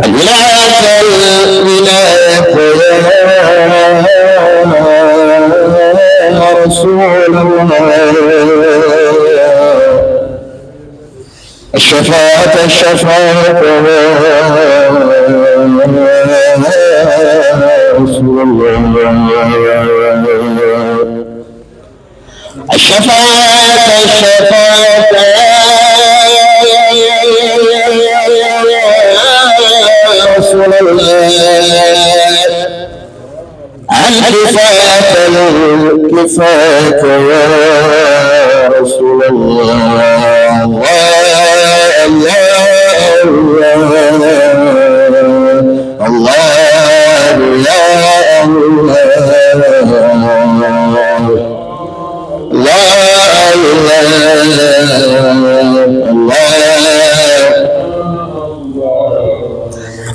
الولاية الولاية يا رسول الله، الشفاعة الشفاعة يا رسول الله، الشفاعة الشفاعة يا رسول الله، الكفاية الكفاية يا رسول الله، الله الله الله يا الله الله.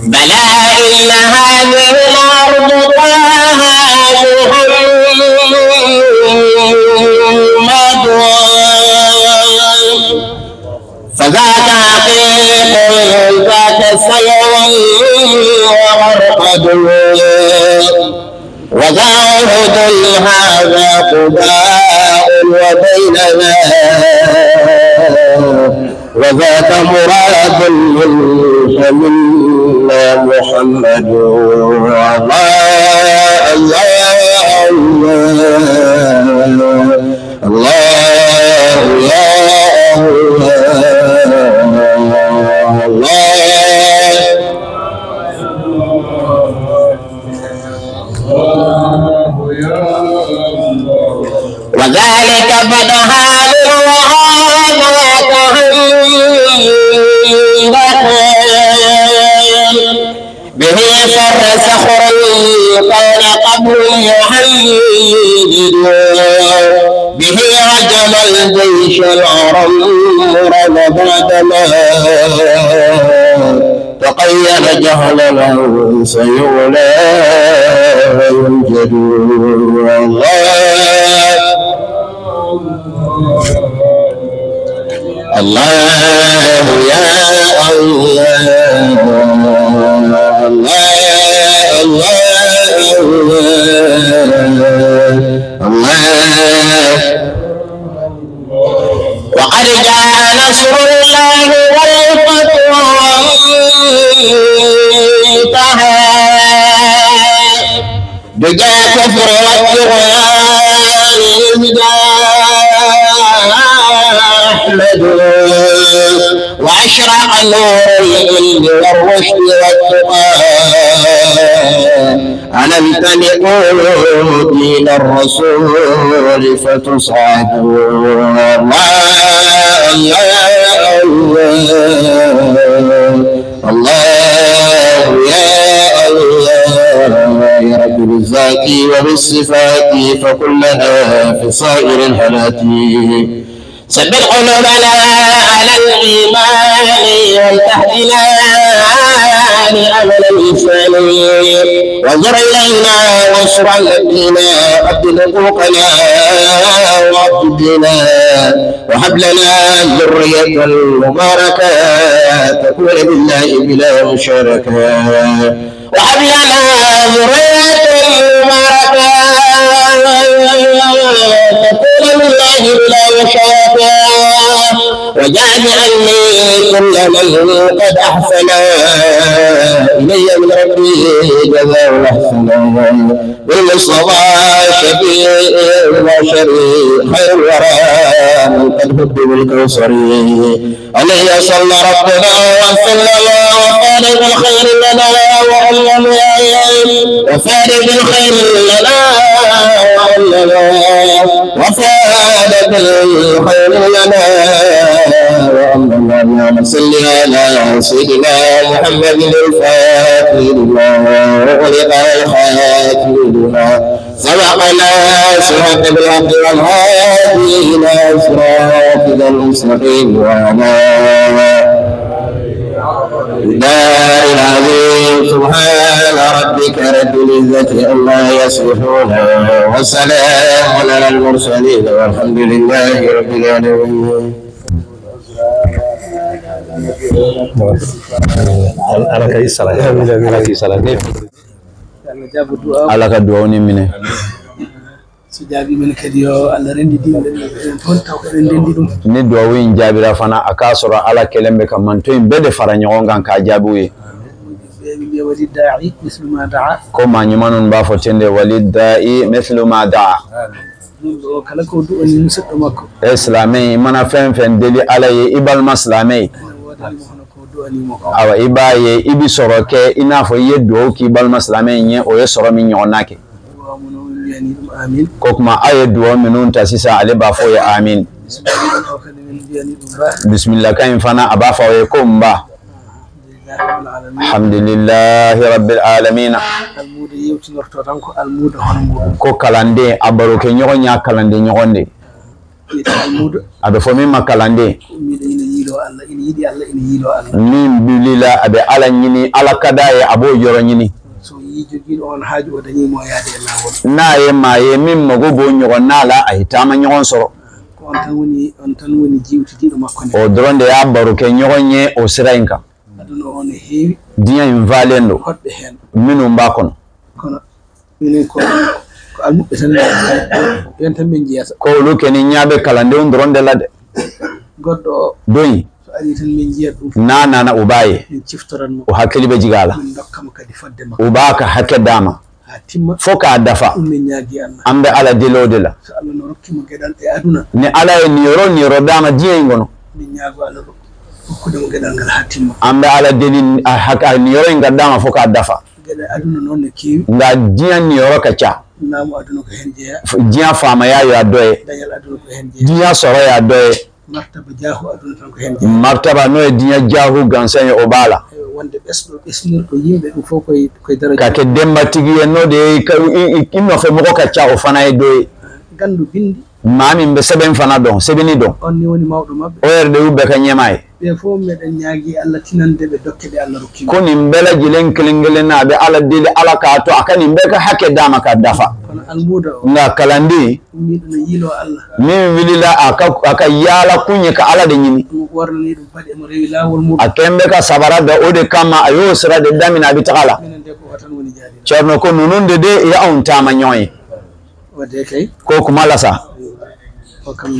بلى إن هذه الأرض طه محمد، فذاك عقيق ذاك سيل ومرقد، وذا عهد هذا قباء وبيننا، وذاك مراد فمنا محمد. الله الله الله يا الله. وذلك فتحان به فر صخر كان قبل يحيد، به هجم الجيش العرمر بعدما تقين جهلا سيولى وينجد. الله الله يا الله الله الله الله. وقد جاء نصر الله والفتح وانتهى بجاء كفر والطغيان أحمد، وأشرق نور العلم والرشد والتقى. ألم تلقوا دين الرسول فتصعدوا. الله الله الله يا الله يا رب بالذات وبالصفات فكلها في صائر الحالات. ثبت قلوبنا على الإيمان والتهدنا لأمل الإنسان، وانظر إلينا وانصر دينا، قدم حقوقنا وعبدنا، وهب لنا ذرية مباركة تكون بالله بلا مشاركة، وهب لنا ذرية مباركة تكون بالله بلا مشاركة، وجعل عني كل من قد أحسن إلي من ربي جزاء أحسنا. بالمصطفى شفيع البشر خير الورى من قد هد بالكوثر، عليه صلى ربنا وسلم وفاد بالخير لنا وعلمنا، وفاد بالخير لنا وعلمنا، وفاد بالخير لنا وعلمنا. اللهم صل على سيدنا محمد الفاتح لما أغلق الخاتم لما سبقنا صراط بالحق والهادي إلى صراطك المستقيم وعلى الدار العظيم. سبحان ربك رب العزة عما يصفون وسلام على المرسلين والحمد لله رب العالمين. Ala ka i sara, Ala k'i sara. Ala ka duwawu ni minɛ. So jaabi men kadi yo Allah rendi dimɓe enen toon taw ko enen ndendi ɗum. Ni duwawu in jaabira fana, a k'a sɔrɔ Ala kɛlen bɛ ka manto in bɛɛ de fara ɲɔgɔn kan k'a jaabi u ye. Ɓe mbiya wali da'i mislu ma daa. Ko maa ɲuman ninnu b'a fɔ ten de, wali da'i mithlu ma daa. Ɗum o kala ko du'ani musidɗo makko. E silamɛ, i mana fɛn fɛn deli Ala ye i balima silamɛ ye, ene wodanimo hono ko du'animo ko. Awa, i b'a ye i bi sɔrɔ kɛ i n'a fɔ i ye duwawu k'i balima silamɛ in ye, o ye sɔrɔ min ɲɔgɔnna kɛ. Duwamu noon min mbiyani ɗum amin. Ko kuma aw ye duwawu minnu ta sisan, ale b'a fɔ o ye amin. Bisimilla o kadi min mbiyani ɗum ba. Bisimila kan in fana, a b'a fɔ aw ye ko n ba. Alhamdulillahi rabbil alamin. Alhamdulillahi rabbil alamin. Almuudo yewtinorto tan ko almuudo hono muɗum. Ko kalanden, a barokɛ ɲɔgɔn y'a kalanden ɲɔgɔn de. Wiyete almuudo. A bɛ fɔ min ma kalanden, ko ummiɗo ina yiilo Allah, ina yiɗi Allah, ina yiilo Allah. Min wulila a bɛ Ala ɲini, Ala ka d'a ye, a b'o yɔrɔ ɲini. So yi jogiiɗo on haaju, o dañimo yaade e laawol. N'a ye maa ye min mago b'o ɲɔgɔn n'a la, a ye taama ɲɔgɔn sɔrɔ. Ko on tan woni, on tan woni jiwtidiɗo makko nde. O dɔrɔn de y'a barokɛ ɲɔgɔn ye o sira in kan. Aduna o no heewi. Diɲɛ in falen don hoɗɓe heen. Minnu b'a kɔnɔ. Kono minen ko almuɓɓe tan ɓen tan min jiyata. Ko olu kɛni ɲɛ bɛ kalandenw dɔrɔn de la dɛ. Goɗɗo o, Don in, so ari tan min jiyat ɗum. N'a nana, u b'a ye. Min ciftoranmo. O hakili bɛ jigin a la. Min dokkamo kadi fodde makko. U b'a ka hakɛ d'a ma. Ha timma. Fo k'a dafa. Ɗum min ñaagui Allah. An bɛ Ala deli o de la. So Allah no rokkimo gueɗal e aduna, Ni Ala ye niyɔrɔ niyɔrɔ d'a ma diɲɛ in kɔnɔ, min ñaago Allah rokkudemo gueɗal ngal ha timma. An bɛ Ala deli a hakɛ a niyɔrɔ in ka d'a ma fo k'a dafa. Gueɗe aduna noon no keewi. Nka diɲɛ niyɔrɔ ka ca. Laamu aduna ko hen jeeya. Diɲɛ faamaya y'a dɔ ye. Dañal aduna ko hen jeeya. Diɲɛ sɔrɔ y'a dɔ ye. Martaba jaahu aduna tan ko hen jeeya. Martaba, n'o ye diɲɛ jahu gansan ye, o b'a la. Wonde ɓesɗo ɓesnirɗo yimɓe ɗum fof koye daraja. Ka kɛ denbatigi ye, n'o de ye i nɔfɛ mɔgɔ ka ca, o fana ye dɔ ye. Gandu bindi. Maa min bɛ sɛbɛn fana dɔn, sɛbɛnni dɔn, On ni woni mawɗo maɓɓe. O yɛrɛ de y'u bɛɛ ka ɲɛmaa ye. Ɓe fof meɗen ñaagui Allah tinande ɓe dokke ɗe Allah rokkima. Ko nin bɛɛ lajɛlen kelen kelen na, a bɛ Ala deli Ala k'a to a ka nin bɛɛ ka hakɛ d'a ma k'a dafa. Kono almuuda o, Nka kalanden, ummiɗo no yiilo Allah, min wulila a ka yaala kun ye ka Ala de ɲini, omo ɓornani ɗum paɗe, emo rewi laawol muɗum. A kɛn bɛ ka sabara da o de kama, a y'o sira de daminɛ, a bɛ taga la. Minen de ko o tan woni jaadira. Cɛrinɔ ko ninnu de ye anw taama ɲɔgɔn ye. Wadde kay. Ko kuma la sa. O kam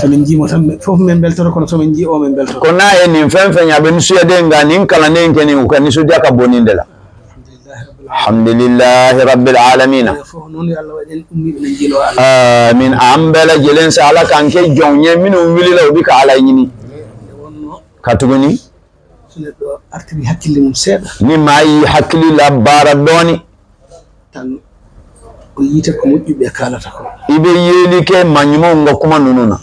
somin jiimo tan fof min beltoro, kono somin jii o min beltoro. Ko n'a ye nin fɛn fɛn ye, a bɛ nisɔndiya de, nka nin kalanden kɛ nin, u ka nisɔndiya ka bon nin de la. Alhamdulillahi rabbil alamin. Alhamdulillahi rabbil alamin. Fof noon yo Allah waɗen ummiɓe no jiilo Allah. Amin, an bɛɛ lajɛlen sa, Ala k'an kɛ jɔnw ye minnu wulila u bɛ ka Ala ɲini. Nde wonno, Ka tuguni, so neɗɗo artiri hakkille mum seeɗa, ni maa y'i hakili la baara dɔɔni, tan o yiita ko moƴƴuɓe kalata ko. I bɛ yeli kɛ maa ɲumanw ka kuma ninnu na.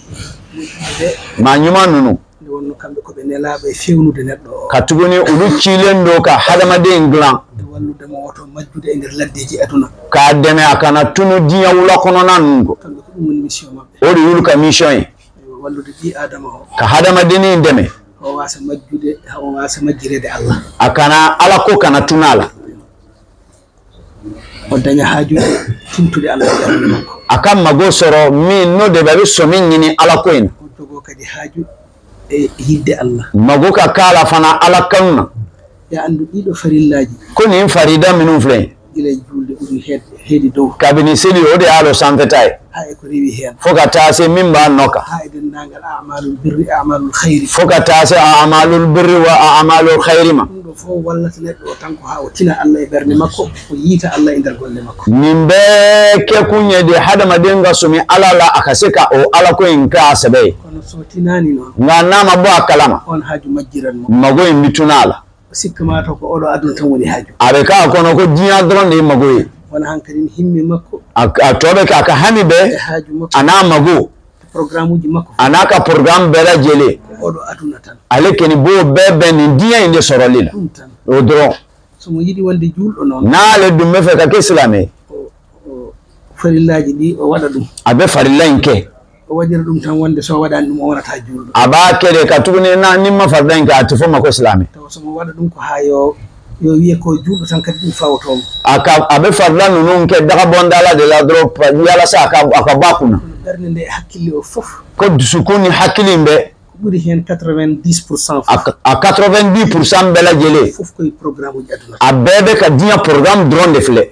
Moƴƴuɓe. Maa ɲuman ninnu, Nde wonno kamɓe koɓe nelaɓe e fewnude neɗɗo o, ka tuguni olu cilen don ka hadamaden dilan, e walludemo woto majjude e nder laddeji aduna. K'a dɛmɛ a kana tunu diɲɛ wula kɔnɔna ninnu kɔ. Kamɓe ko ɗum woni mission maɓɓe. O de y'olu ka mission ye. E wallude ɓi adama o, Ka hadamadennin dɛmɛ, o wasa majjude, o wasa majjirede Allah, a kana Ala ko kana tunu a la, o daña haajude timtude Allah e ɓernde makko, a ka mago sɔrɔ min n'o de bɛ, a bɛ sɔmi ɲini Ala ko in na, o jogo kadi haaju e yidde Allah. Mago ka k'a la fana Ala kanu na. Ya andu ɗiɗo farillaji, Ko nin farida minnu filɛ nin ye, gila e julde ɓuuri heedi dow, kabini seli, o de y'a lɔ sanfɛta ye, ha e ko rewi heen, fo ka taa se min b'a nɔ kan, ha e denndaangal amalul birri, amalul hayri. Fo ka taa se a amalul birri wa a amalul khayri ma. Ɗum ɗo fof wallata neɗɗo o tan ko ha o tina Allah e ɓernde makko, o yiita Allah e nder golle makko. Nin bɛɛ kɛkun ye de hadamaden ka sɔmi Ala la, a ka se ka o Ala ko in k'a sɛbɛ ye. Kono so tinani noon, Nka n'a ma bɔ a kalama, on haaju majjiranmo. Mago in bɛ tunun a la. O sikka mata ko oɗo aduna tan woni haaju. A bɛ k'a kɔnɔ ko diɲɛ dɔrɔn de ye mago ye. Wona hankkadi ne himmi makko, A tɔ bɛ kɛ a ka hami e bɛɛ, haaju makko, a n'a mago, programme uji makko, a n'a ka programme bɛɛ lajɛlen, ko oɗo aduna tan. Ale kɔni b'o bɛɛ bɛn nin diɲɛ in de sɔrɔli la. Ɗum tan. O dɔrɔn. Somo yiɗi wonde julɗo noon, N'ale dun bɛ fɛ ka kɛ silamɛ ye, o farillaji ɗi o waɗa ɗum, a bɛ farila in kɛ. O waɗira ɗum tan wonde so waɗani ɗum o wonata julɗo. A b'a kɛ de ka tuguni na ni ma farila in kɛ, a tɛ fɔ ma ko silamɛ. Tawa somo waɗa ɗum ko ha yo wiye ko julɗo tan kadi ɗum fawotomo. A ka a bɛ farila ninnu kɛ dagabɔndala de la dɔrɔn yalasa a ka bɔ a kunna. Kono ɓernde nde e hakkille o fof, Ko dusukun ni hakili in bɛ, ko Ɓuri hen 90%. A 90% bɛɛ lajɛlen. Fof koye programme uji aduna. A bɛɛ bɛ ka diɲɛ programme dɔrɔn de filɛ.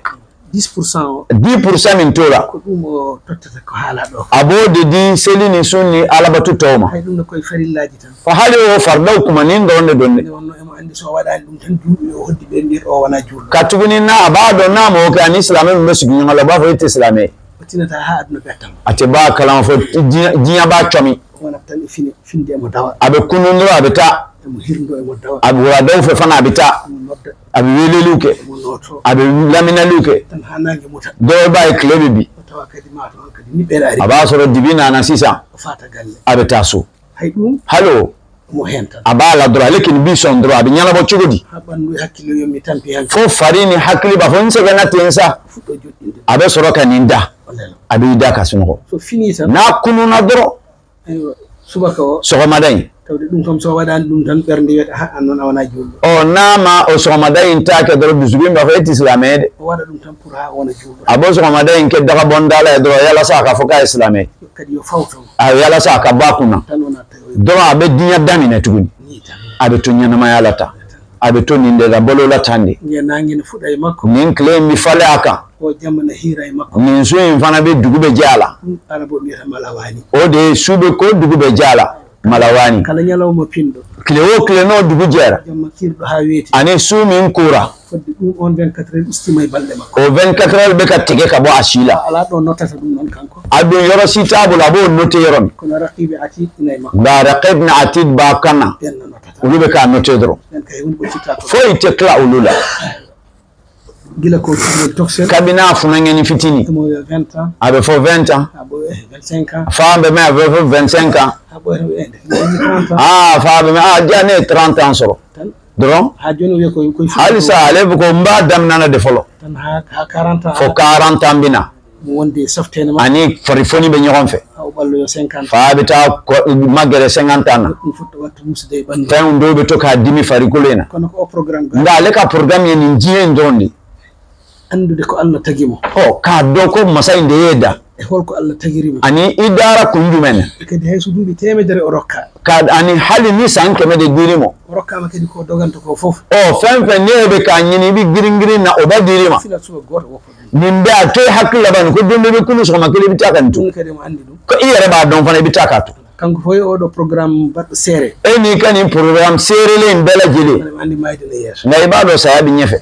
10% o. 10% min t'o la. Ko ɗum o tottata ko haala ɗo. A b'o de di seli ni sun ni alabatu tɔw ma. Hay ɗum no koye farillaji tan. Fo hali o faridaw kumanin dɔrɔn de don dɛ. Nde wonno emo andi so waɗani ɗum tan julɓe o hoddi ɓe mbiyata o wona julɗo. Ka tuguni n'a a b'a dɔn n'a m'o kɛ ani silamɛ min bɛ sigi ɲɔgɔn la u b'a fɔ e tɛ silamɛ ye. O tinata ha aduna bettamo. A tɛ b'a kalama fo diɲɛ b'a cɔmi. O wonat tan e fine finde emo dawa. A bɛ kunun dɔrɔn a bɛ taa. Emo hirndo emo dawa. A bɛ wuladaw fɛ fana a bɛ taa. Emo nodda. A bɛ weleliw kɛ. Emo noto. A bɛ laminɛliw kɛ. Tan ha nangue muta. Dɔw b'a ye tile bɛ bin. O tawa kadi mato on kadi niɓɓere ari. A b'a sɔrɔ dibi nana sisan. O fata galle. A bɛ taa so. Hay ɗum. Hali o. Omo hen tan. A b'a la dɔrɔn ale kɔni b'i sɔn dɔrɔn a bɛ ɲɛnabɔ cogo di. Ha ɓanndu e hakkille yomi tampi han. Fo fari ni hakili b'a fɔ n sɛgɛnna ten sa. Fuɗɗo joɗɗinde. A bɛ sɔrɔ ka nin da. O lelo. A b'i da ka sunɔgɔ. So fini tan. N'a kununna dɔrɔn. Aywa subaka o. Sɔgɔmada in. Tawde ɗum kam so waɗani ɗum tan ɓernde wiyata ha an noon a wona julɗo. Ɔ n'a ma o sɔgɔmada in ta kɛ dɔrɔn dusukun b'a fɔ e tɛ silamɛ ye dɛ. O waɗa ɗum tan pour ha wona julɗo. A b'o sɔgɔmada in kɛ dagabɔndala ye dɔrɔn yalasa a ka fɔ k'a ye silamɛ ye. Kadi yo fawto. A yalasa a ka bɔ a kunna. Tan o natta o. Dɔrɔn a bɛ diɲɛ daminɛ tuguni. Ni tan. A bɛ to ɲɛnamaya la tan. A bɛ to nin de la balo la tan de. Nde nangue ne fuɗa e makko. Nin tile in bɛ falen a kan. O jamma ne hiira e makko. Nin su in fana bɛ dugu bɛ jɛ a la. Ɗum arabo mbiyata malawani. O de ye su bɛ ko dugu bɛ jɛ a la. Malawani. Kala ñalawma pinɗo. Tile o tile n'o dugu jɛra. Jamma kiirɗo ha weeti. Ani su min kora. Fodde ɗum on 24 heures ustima e balɗe makko. O 24 heures bɛ ka tigɛ ka bɔ a si la. Ala ɗo nottata ɗum noon kanko. A dun yɔrɔ si t'a bolo a b'o noter yɔrɔ min. Kono raqibe atid ina e makko. Nka raqib ni atid b'a kan na. Ɓenno nottata. Olu bɛ k'a noter dɔrɔn. Ɓen kay woni ko citta ko. Foyi tɛ tila olu la. Gila ko cukalel toksel. Kabini a funankɛni fitinin. Emo wiya 20 ans. A bɛ fɔ 20 ans. Ha ɓoye 25 ans. Fa bɛ mɛn a bɛ fɔ 25 ans. Ha ɓoyata wiya nde 30 ans. Aa fa bɛ mɛn aa diya ne ye 30 ans sɔrɔ. Tan. Dɔrɔn. Ha joni o wiya koye koye. Halisa ale bɛ ko n b'a daminɛ na de fɔlɔ. Tan ha 40 ans. Fo 40 ans bɛ na. Mo wonde e softene makko. Ani farifoni bɛ ɲɔgɔn fɛ. Ha o ɓalloyo 50. Fa bɛ taa magɛrɛ 50 ans na. Ɗum fuɗɗo watta musde e ɓanndu. Fɛnw dɔw bɛ to k'a dimi farikolo in na. Kono ko o programme ga. Nka ale ka programme ye nin diɲɛ in dɔrɔn de ye. Andude ko Allah tagi mo. Ɔ k'a dɔn ko masa in de y'e da. E holko Allah tagirimo. Ani i dara kun jumɛn na. Kadi hay so duuɓi temedere o rokka. Ka ani hali ni san 100 de dir'i ma. O rokkama kadi ko doganta ko fof. Ɔ fɛn fɛn ne bɛ k'a ɲini i bɛ girin girin na o bɛɛ dir'i ma. Fila suba goto woppa ɗum. Nin bɛɛ a to i hakili la bani ko don dɔ bɛ kunu sɔgɔma kelen i bɛ taa ka nin to. Ɗum kadi mo andi ɗum. Ko i yɛrɛ b'a dɔn fana i bɛ taa k'a to. Kanko fof e oɗo programme baɗɗo seere. E n'i ka nin programme seerelen in bɛɛ lajɛlen. Aɗa andi mayde ne yeeso. Nka i b'a dɔn saya bɛ ɲɛfɛ.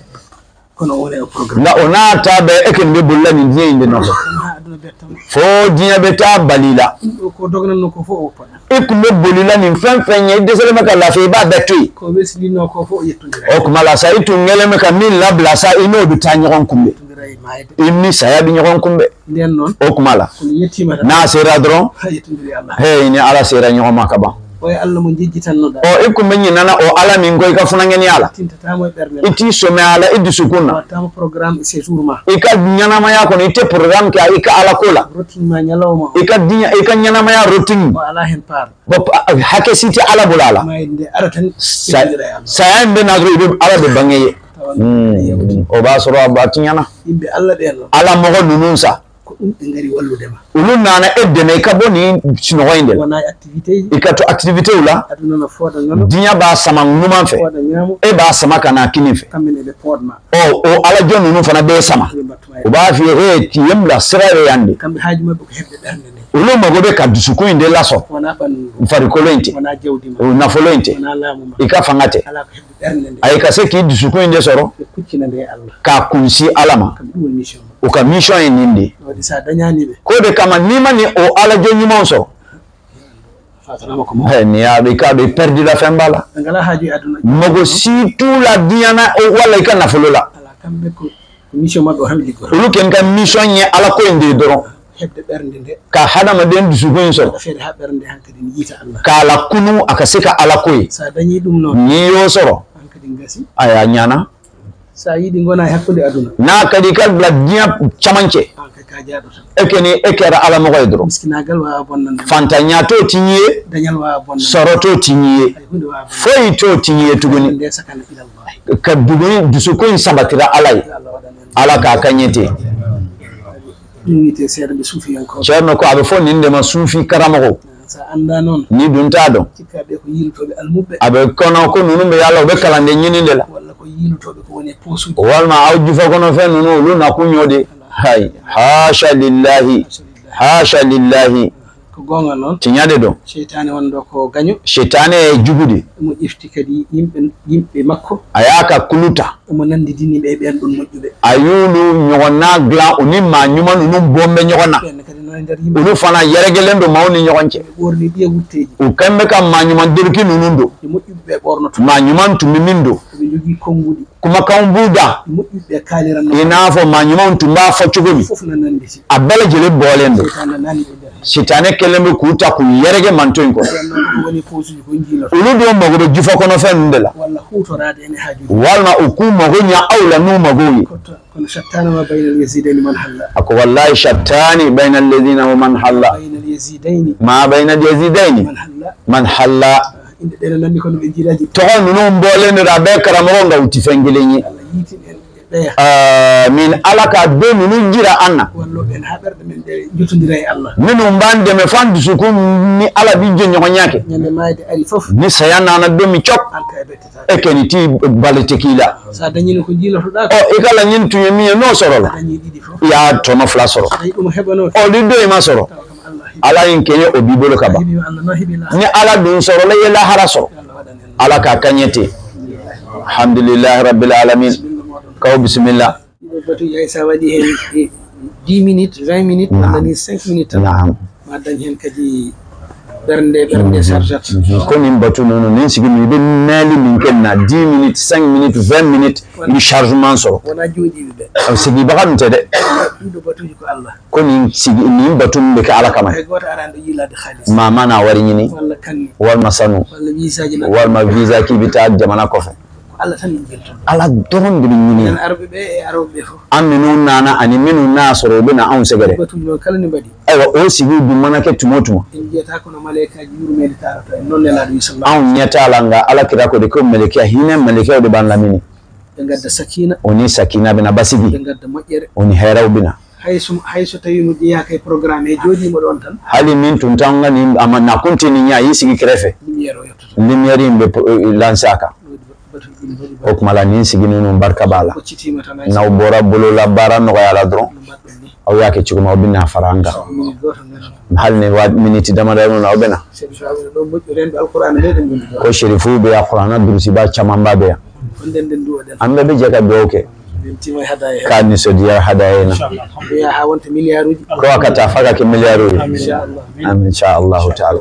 Kono o woni e programme. Nka o n'a ta bɛɛ e kɔni bɛ bolila nin diɲɛ in de nɔfɛ. Kono ha aduna bettamo. Fo diɲɛ bɛ taa bali la. Ɗum ɗo ko dognanno ko fof o woppaɗa. I kun bɛ bolila nin fɛn fɛn ɲɛ i dɛsɛlen bɛ ka lafiya i b'a bɛɛ to yen. Ko welsilino ko fof o yettodira. O tuma la sa i tun kɛlen bɛ ka min labila sa i n'o bɛ taa ɲɔgɔn kunbɛn. Yettodira e mayde. I ni saya bɛ ɲɔgɔn kunbɛn. Nden noon. O tuma la. Kono yettima tan. N'a sera dɔrɔn. Ha yettodiri Allah. He ni Ala sera ɲɔgɔn ma ka ban. O e Allah mo jejjitannoɗa. Ɔ i kun bɛ ɲinɛ o Ala min kɔ i ka funankɛniya la. Tintatamo e ɓernde I t'i sɔmi a la i dusukun na. Wattama programme e séjour ma. I ka ɲɛnamaya kɔnɔ i tɛ programme kɛ i ka Ala ko la. Routine ma ñalawma o. I ka diɲɛ i ka ɲɛnamaya routine. O ala hen paar. Bɔn hakɛ si tɛ Ala bolo a la. Mayde nde ara tan yettodira e Allah. Saya in bɛ na dɔrɔn i bɛ Ala bɛ bange ye. Tawan O b'a sɔrɔ a tiɲɛna. yimɓe Allah ɓen noon. Ala mɔgɔ ninnu sa. Ko ɗum ɓe ngari walludema. Olu nana e dɛmɛ i ka bɔ nin sunɔgɔ in de la. Wona e activité ji. I ka to activité la. Aduna no fooda ngano. Diɲɛ b'a sama numan fɛ. Fooda ñaamo. E b'a sama ka na kinin fɛ. Kamɓe ne ɓe poodma. Ɔ o alajɔ ninnu fana b'e sama. Ɓe mbattuma e U b'a f'i ye e yen bila sira bɛ yan de. kamɓe haaju maɓɓe ko heɓde ɓernde nde. Olu mago bɛ ka dusukun in de lasɔrɔ. Wona ɓanndu ndu. Farikolo in tɛ. Wona jawdi ma. O nafolo in tɛ. Wona laamu ma. I ka fanga tɛ. Ala ko heɓde ɓernde nde. Ayi ka se k'i dusukun in de sɔrɔ. Ɓe kuccina nde e Allah. K'a kunsi Ala ma. Kamɓe ɗum woni mission ma. U ka mission ye nin de ye. Waɗi sa dañaniɓe. K'o de kama n'i ma nin o alajɔ ɲumanw sɔrɔ. Fatanama ko mawɗo. Ɛ nin y'a dɔn i k'a dɔn i perdre la fɛn b'a la. Ɓe ngala haaju e aduna. Mago si t'u la diɲɛ na wala i ka nafolo la. Ala kamɓe ko mission maɓɓe o tan ɓe liggoto. Olu kɔni ka mission ye Ala ko in de ye dɔrɔn. Heɓde ɓernde nde. Ka hadamaden dusukun in sɔrɔ. Waɗa feere ha ɓernde hankkadi ne yiita Allah. K'a lakunu a ka se ka Ala ko ye. Sa dañi ɗum noon. N'i y'o sɔrɔ. Hankkadi gasi. Ayi a ɲana. Sa yiɗi gona e hakkude aduna. N'a ka di i ka bila diɲɛ camancɛ. An kay ka jaaɗo tan. E kɔni e kɛra Ala mɔgɔ ye dɔrɔn. Miskinagal wawa bonnande. Fantanya t'o ti ye. Dañal wawa bonnande. Sɔrɔ t'o ti ye. Hay hunde wawa bonnande. Foyi t'o ti ye tuguni. Nde sakana ilallahi. Ka dugu dusukun in sabatira Ala ye. Yo Allah waɗan en. Ala k'a ka ɲɛ ten. Ɗum wiyete seeɗa ɓe suufiyankoɓe. Cɛ ko a bɛ fɔ nin de ma sufi karamɔgɔ. Ni dun t'a dɔn, a bɛ kɔnɔ ko ninnu bɛ yaala, u bɛ kalanden ɲini de la, walima aw jufa kɔnɔfɛn ninnu olu nakun y'o de. Hayi, hasha lillahi, hasha lillahi. Tiɲɛ de don. Shetane ye jugu de. A y'a ka kulu ta, a y'olu ɲɔgɔnna dilan, u ni maa ɲuman ninnu bɔn bɛ ɲɔgɔn na, olu fana yɛrɛgɛlen don maaw ni ɲɔgɔn cɛ. U kɛn bɛ ka maa ɲuman deriki ninnu don, maa ɲuman tun bɛ min don, kumakanw b'u da i n'a fɔ maa ɲumanw tun b'a fɔ cogo min, a bɛɛ lajɛlen bɔlen don. Sitanɛ kɛlen bɛ k'u ta k'u yɛrɛkɛ manto in kɔnɔ. Olu dun mago bɛ jufa kɔnɔfɛn ninnu de la, walima u k'u mago ɲɛ aw la n'u mago ye. A ko wallahi shattani bayna alladhina wa man halla, ma bayna alyazidaini man halla. Tɔgɔ ninnu bɔlen don a bɛɛ karamɔgɔ, nka u tɛ fɛn kelen ye. Min Ala ka don ninnu jira an na, minnu b'an dɛmɛ f'an dusukun ni Ala bi jɛɲɔgɔnya kɛ. Ni saya nana don min cɔk, e kɔni t'i bali tɛ k'i la. Ɔ i ka laɲini tun ye min ye, n'o sɔrɔla, i y'a tɔnɔ fila sɔrɔ. Ɔ ni don in ma sɔrɔ, Ala in kɛɲɛ o b'i bolo ka ban. Ni Ala dun sɔrɔla, i ye lahara sɔrɔ. Ala k'a ka ɲɛ ten. Alhamdulilahi rabbil alamin. Kaw bisimila. 10 minutes, 20 minutes, walla 5 minutes. Naam. Ma dañ hen kadi ɓernde chargeat. Ko nin batu ninnu, nin sigi ninnu, i bɛ mɛnli min kɛ nin na, 10 minutes, 5 minutes, 20 minutes, i bɛ chargement sɔrɔ. Wona jooɗiɓe ɓe. Sigibaga nin tɛ dɛ. Ɗiɗo batuji ko Allah. Ko nin sigi nin batu min bɛ kɛ Ala kama. Hay goto arani ɗo yilade halis. Maa ma n'a wari ɲini. Walla kanni. Walima sanu. Walla visa ji. Walima visa k'i bɛ taa jamana kɔfɛ. Allah tan min beltoto. Ala dɔrɔn de bɛ ɲini. En arɓe ɓe e aroɓe ɓe fof. An minnu nana ani minnu n'a sɔrɔ u bɛ na anw sɛgɛrɛ. Batuji noon kala ne mbaɗi. Ayiwa, o sigiw dun mana kɛ tuma o tuma. En jiyata kono malaikaji yurmede tarata en noon nelaɗo wi sallah. Anw ɲɛ t'a la, nka Ala kira ko de ko mɛlɛkɛ hinɛ mɛlɛkɛw de b'an lamini. Ɓe gadda sakina. O ni sakina bɛ na basigi. Ɓe gadda moƴƴere. O ni hɛrɛw bɛ na. Hayso tawi mo ƴeyaka e programme he jooɗima ɗon tan. Hali min tun t'anw ka nin a ma nakun tɛ nin ye, a y'i sigi kɛrɛfɛ. Lumière o yettoto. Lumière in bɛ lancer a kan. O tuma la nin sigi ninnu barika b'a la. N'aw bɔra bolola baara nɔgɔya la dɔrɔn, aw y'a kɛ cogo min, aw bɛ na fara an kan. Hali ni waati miniti damadɔ na, aw bɛ na. Ko serifuw bɛ yan, kuranna durusiba camanba bɛ yan. An bɛɛ bɛ jɛ ka dugawu kɛ. K'a nisɔndiya hadaya in na. Ko a ka taa f'a ka kɛ miliyari ye. Insha Allah ta'ala.